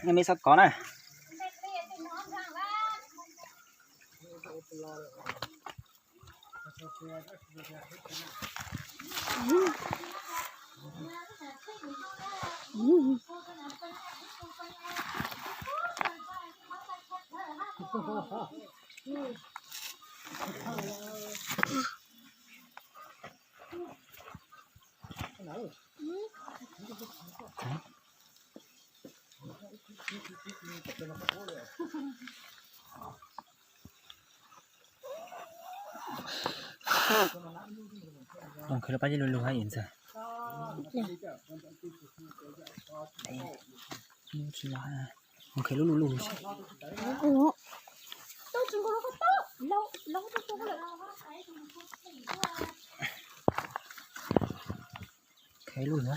Nej me xav kov na. Los khaws lub pab coj lug lug hab ib ntxawg. Los khaws lub lug lug. Khaws lub lug.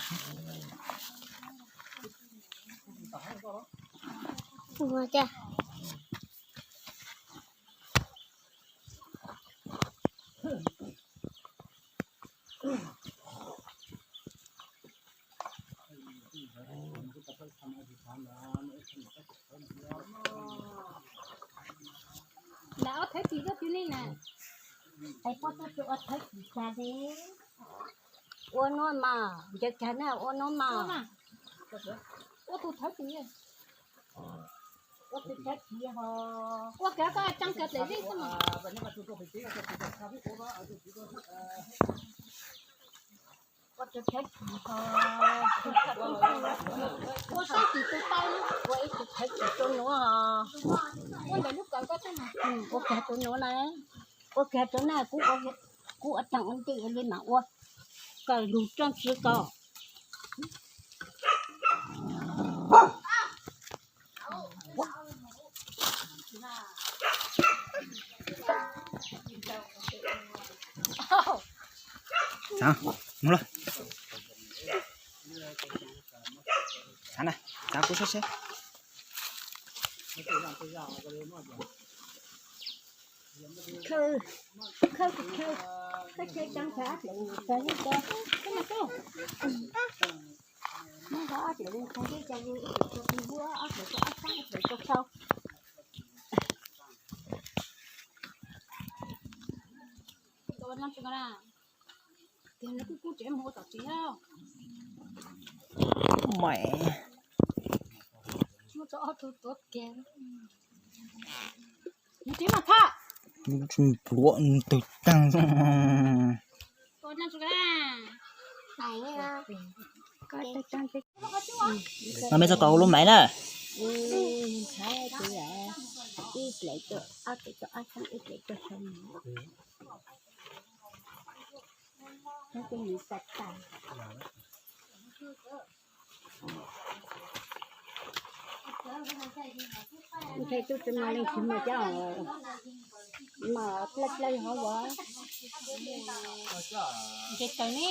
Lam ob thawj tsis koj tus nej na. Es puab tuaj txug ob thawj tsis tas li. Ua nuav mas, ncaws kag na, ua nuav mas. Ua tus thawj tsis, ua tus thawj tsis ho. Ua kag koj tsaa kag tes zeb xwb mas. Ua tus thawj tsis ho. Ua sab tsis tus tau, ua ib tus thawj tsis rua nuav. Ua ntawm lub kawm koj tseeb mas. Ua kag rua nuav na. Ua kag rua na, kuv ua tseem ua ntej li mas ua kawm lug tsob ntsis ko. Txav, mus lawm. Txav na, txav kuv saib seb. Khawb, khawb, khawb, khawb chaw tsaa kag ab tsi, kag li ko, kag mas kag. Muab kag ab tsi, kag li ko, kag li ko, ab tsi ko, ab tsi ko, ab tsi ko sau. Tus no tsev mus ua tom tsev. Maim. Muab tso ob tug tuav kiag. Mus tsev mas Thaj. Pluav tug taag. No mej txhob kov kuv lub maiv na. Ib dlaim rau, ob dlaim rau, ab tsi rau, ab tsi ib dlaim rau sau. Ntshe tub tsi mas leej twg mas cov mas dlawb dlawb hov as. Ntshe taws ne,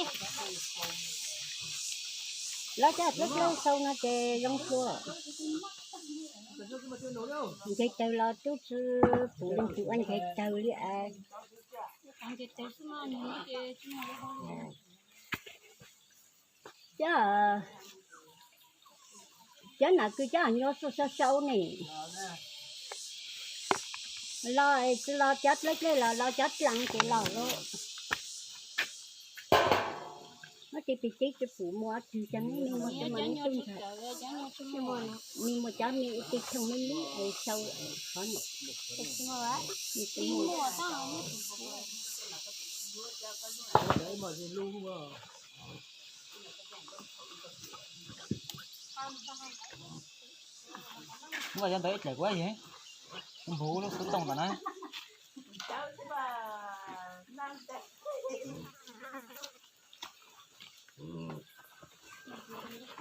lawv cov dlawb dlawb sau no ces zoo dua. Ntshe taws los tub tsi pum leej twg ua ntshe taws li as. Cov, cov nam kws cov nyuas sau sau sau ne. Los tsi los cov dlawb dlawb los los cov dlaag ces los lawm. Muab tib pig tib tsi pum muaj ob tug cov me me muaj tub ntxhais, me muaj cov me ib tug thooj me me es sau qhov no. Muab cov ntawd ib dlaim kuv es npug lub xub tooj tom na.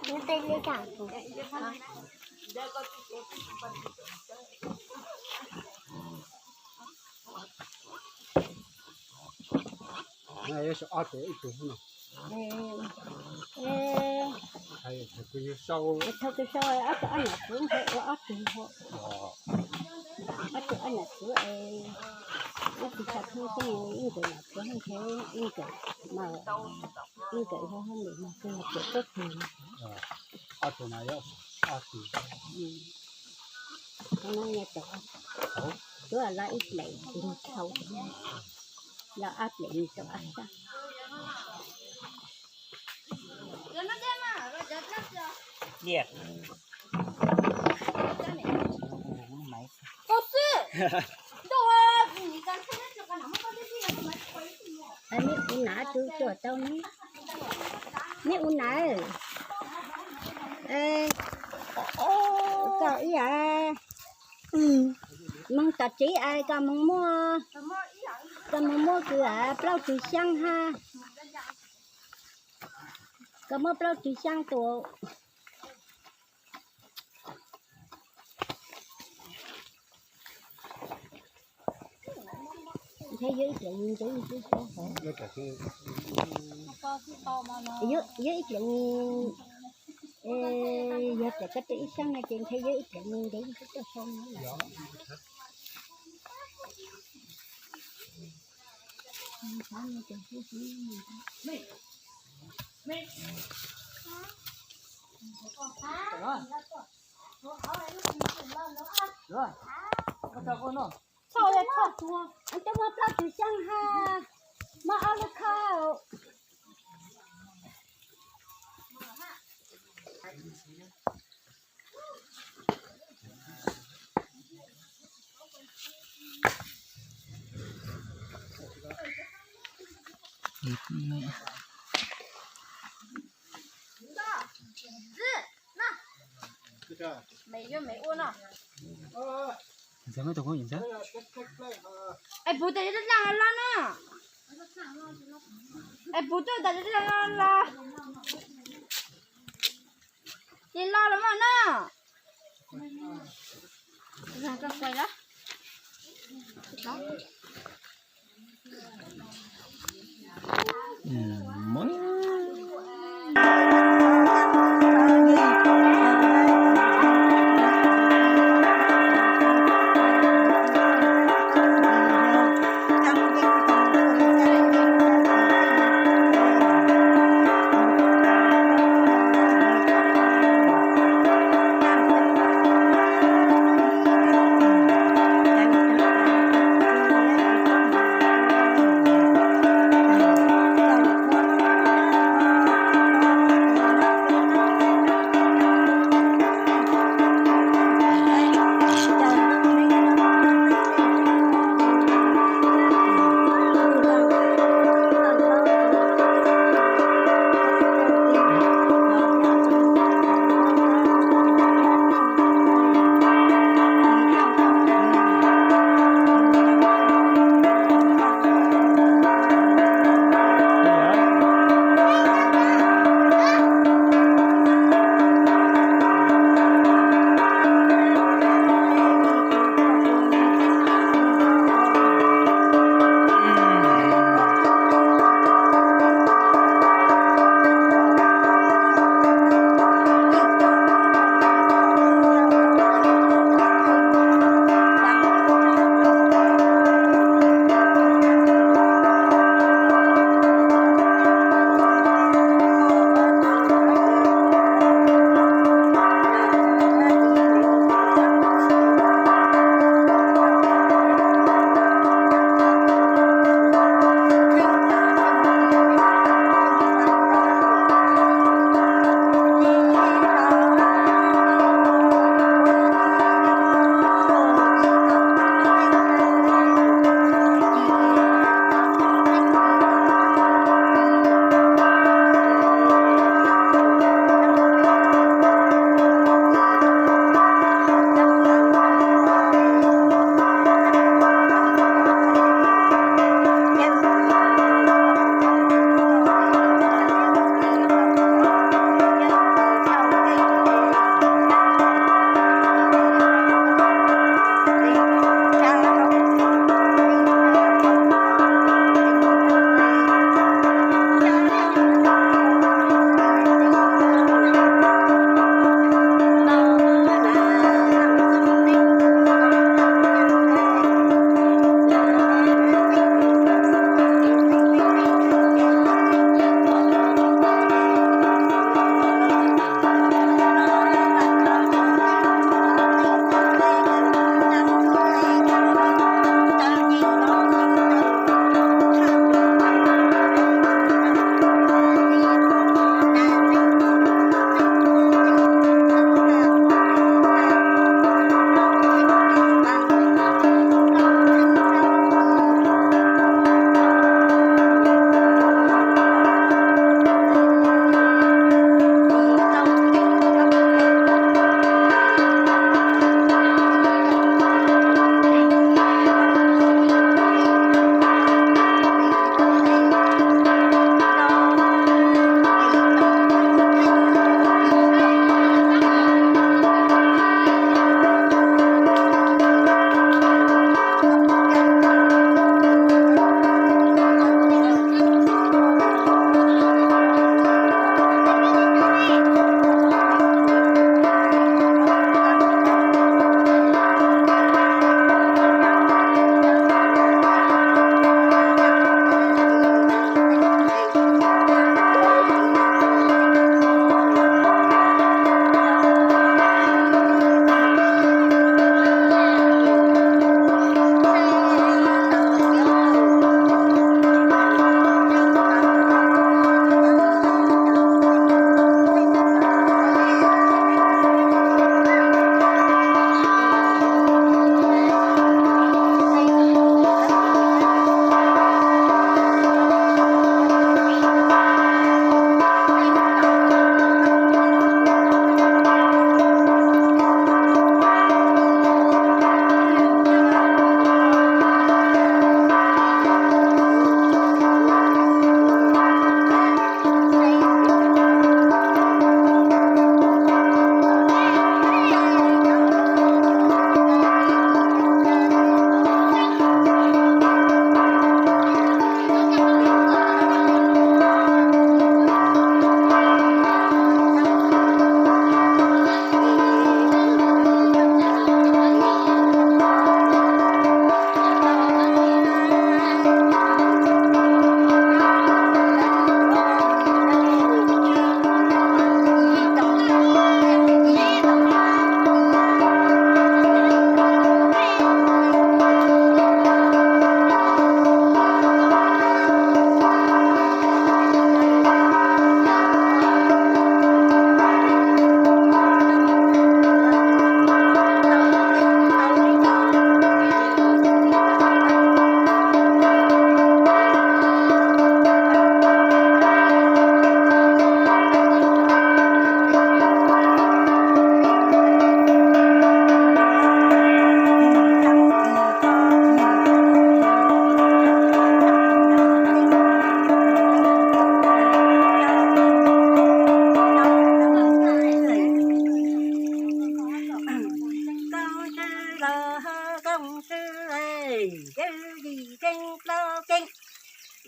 Thov kws sau ob tug ab nam txwv, ob tug ab nam txwv es ib tug xav thooj xeeb, ib nkawm nam txwv ntshe ib nkawm mas Nkawd ho hauj lwm mas kawg los pem tuaj kawg. Ob tug no yog ob tug. Ho no nyias tau, tuaj los ib plev tus thau, los ob plev tus ab sab. Neb ua nav tus tuaj tau ne? Neb ua nav? Koj ib yam, moog tom tsev es koj moog muab, koj moog muab kws plaub tug xyaa hab, koj muab plaub tug xyaa tua. Ntshe yuav ib pliag ntev xwb. Yuav ib pliag, yog tias koj tuaj ib xyab no ces ntshe yuav ib pliag ntev xwb tuaj so no lawm. Txhob, txhob, twb muaj plaub tug xyaa hab, muaj ob lub khau. Es puv tas dlaag los na. Es puv tuaj tas dlaag los. Ces los los mas na.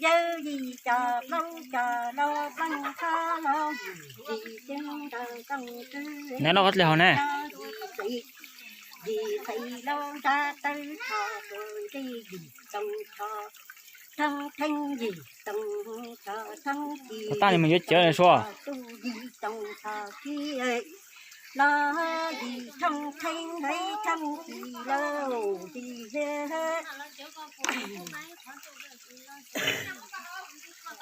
Yawg yim cov plaub cov los plooj thoj los yim yim ceeb ntawd toom twb Neb noj qab dli hau ne. Yim xis yim xis los zaj tawb tsho rua ntsej yim toom tsho thoob theeb yim toom tsho thoob ci Ua tab ni mus yuav cawv sua. Tuj yim toom tsho ci los yim thoob theeb hlais thoob ci lauj yim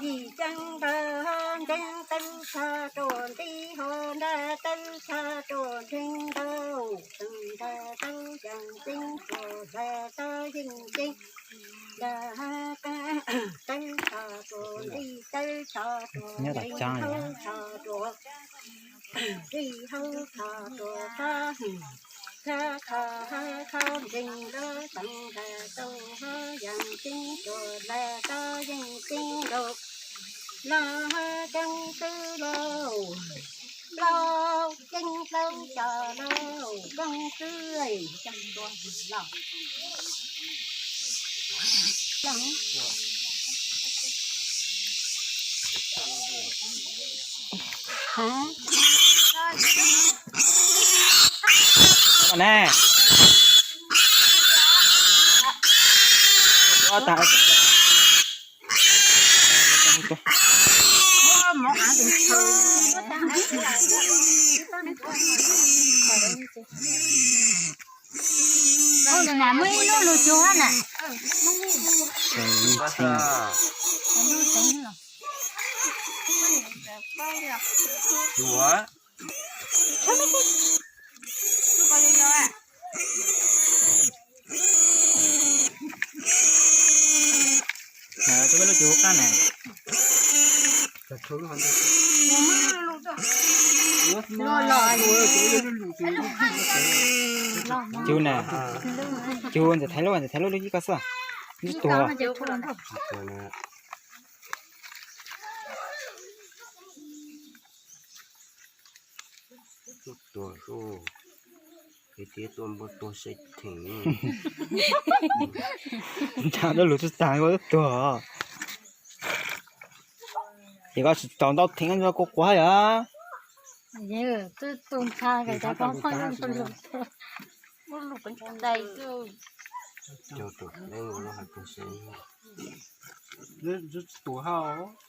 Yim ceeb ntawd nteeb tawb tsho rua nti hau nra tawb tsho rua nteeb ntawd tw nra tawb yeej ceeb rua hlais tawb yeej ceeb nra tawb tsho rua nti tawb tsho rua nteeb tawb tsho rua nti hau tsho rua tsho hwm tsho kho hawb kho nteeg lawm toom nra tau hawb yeej ceeb rua hlais tawb yeej ceeb rua los hawb ceeb twb lauj plaub ceeb plaub cov lauj koob twb los ne. Muaj ib lub lug cuag na. Cuag. Tus me lub cuag qab na. Cuag na. Cuag ntxawm thaiv lub, ntxawm thaiv lub lub ib ko xwb. Lub tuag. Lub tuag xwb, es tias tuaj npua tuag saib theem. Ntshav dab lug tub tag ua lub tuag. Ces koj tsis tau ntau theem no kuv quav yom.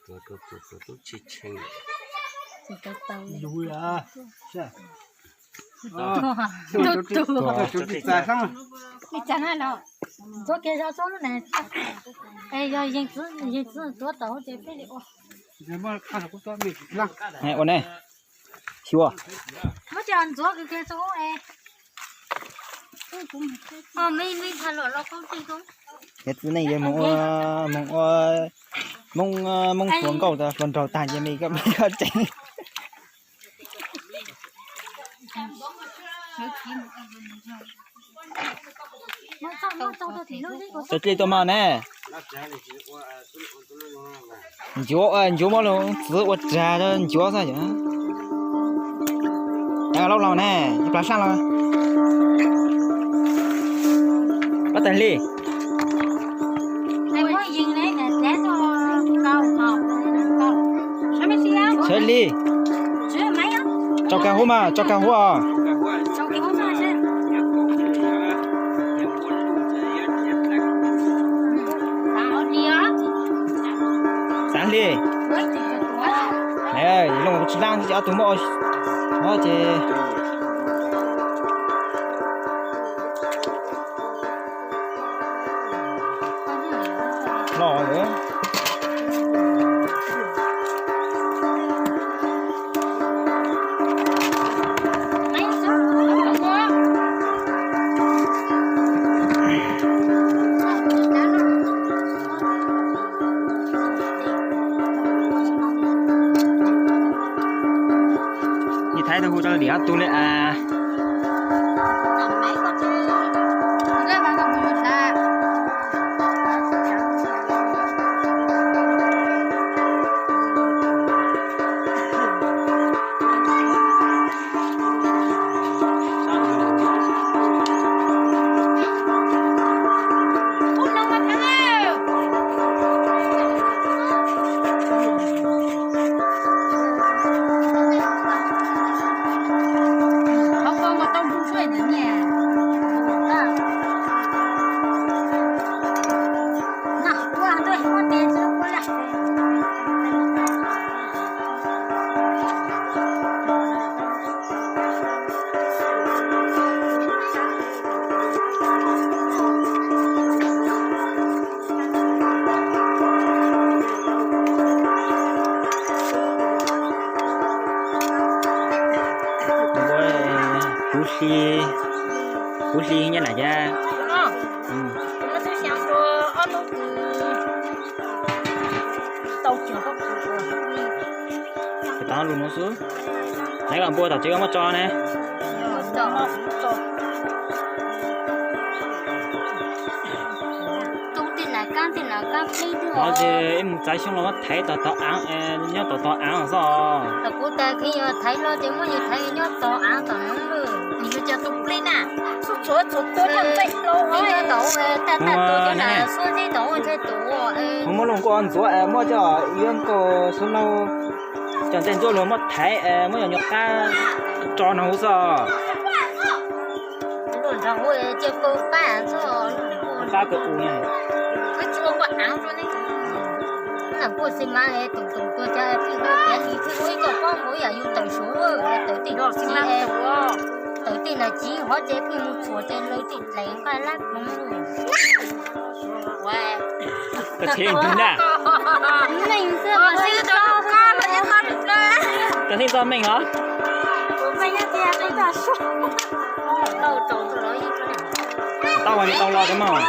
Tuag, tuag, tuag, tub tshee tshee. Li cas na los ntxuav kiag zog txob lub na. Es yog yeej txiv, yeej txiv ntxuav tau ces peb li ua. Ua ne, xyuas. Muab coj ntxuav kiag txob lub es. Yog txiv neej yog Hmoob ua, Hmoob ua, Hmoob, Hmoob hluas nkauj tas hluas nraug tag ces me koj me koj tseem. Cov dlej tuaj mog ne. Ncuav, ncuav muab lub txiv ua rag ncuav xwb yom. Laub laus ne, ib plag saj los. Pab tas li. Sawv li. Tso kag huab mas, tso kag huab os. Xav hli. Loo tsis laaj ces ob tug muab, ces los lawm. Ib thaiv tau hu rau lim ob tug li as. Hli, kuv hli nyob nram yab. Tau lus no xwb. Naiv los npua tom tsev koj muab tso ne. Qhov ces ib mus txav xyoob los muab thaiv tog tog aav, nyob tog tog aav xwb os. Kuv tas kheev yog thaiv los ces muab yus thaiv nyob tog aav tom no. Nws yog cov tus plig na, tshuav tshuav tua coj npej hlau nyob tod, tag tag tus cov na xuab zeb tod ua ntshe tus. Muab lub nkuaj ntxuav muab coj yuav nkaus xub laug, cov ntej ntxuav luag muab thaiv muab cov nyuag qab tso no xwb os. Luag nrog ua cia pab pab xwb os. Pab pab ua ne. Wb tsis ua nkuaj aav rau ne. Nram nkuaj xi mas tus tus tua cas pheej ua piav li pheej ua ib co pob nkaus yam yus tawm suav tawm tej, tawm tej na civ hov ces pheej mus txhuam ces lawv tej dlaim nqaij lab ploov. Koj tsev ntag. Koj tsev txoj meej os. Tau mas tau los tau mas.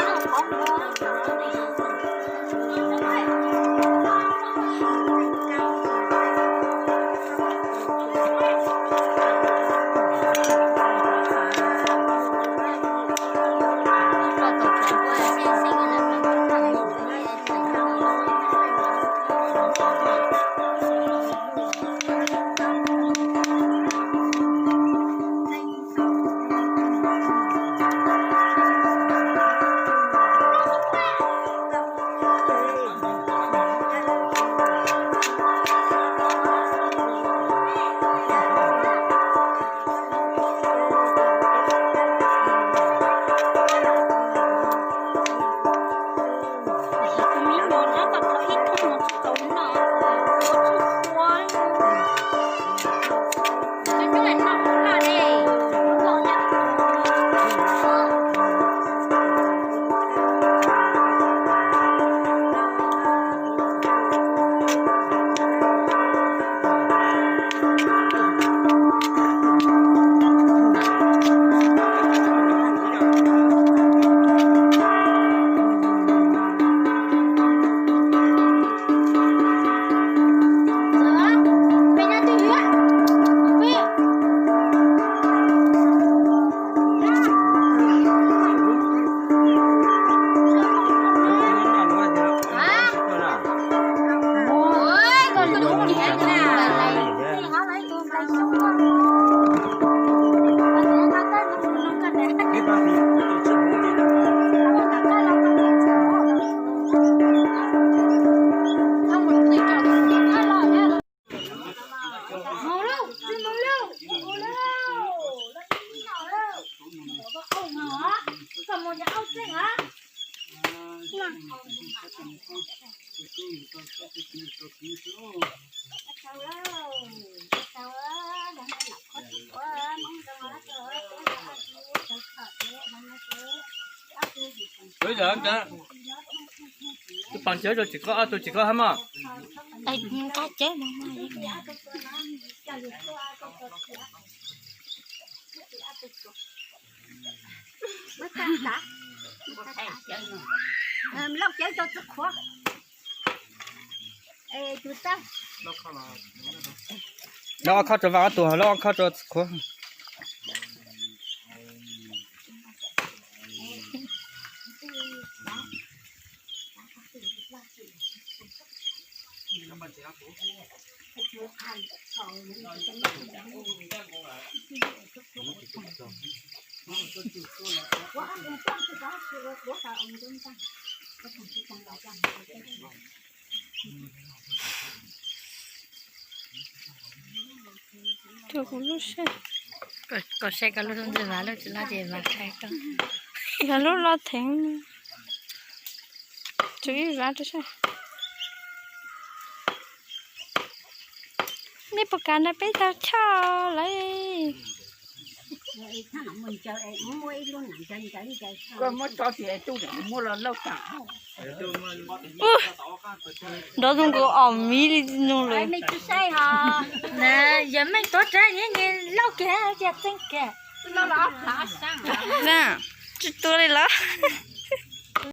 Tus poj ntxoog rau tsis koj, ob tug tsis koj hab mog. Lauj, ob khob rau Vaj ob tug, lauj, ob khob rau txiv qhuav. Rau kuv lub saib. Koj saib koj lub ntxwg vas lub tsis loj ces vas qhia koj. Yog lub loj theev. Tsum ib vas rau saib. Nej puas kam nrog peb tau choj lawm? Koj muab tso tias tub muab los lauj kam. Nrov zoo nkaus os miv li nug lawm. Yog meej tuav rawv nyiaj lauj kiag, txeeb kiag. Tsis tua li los?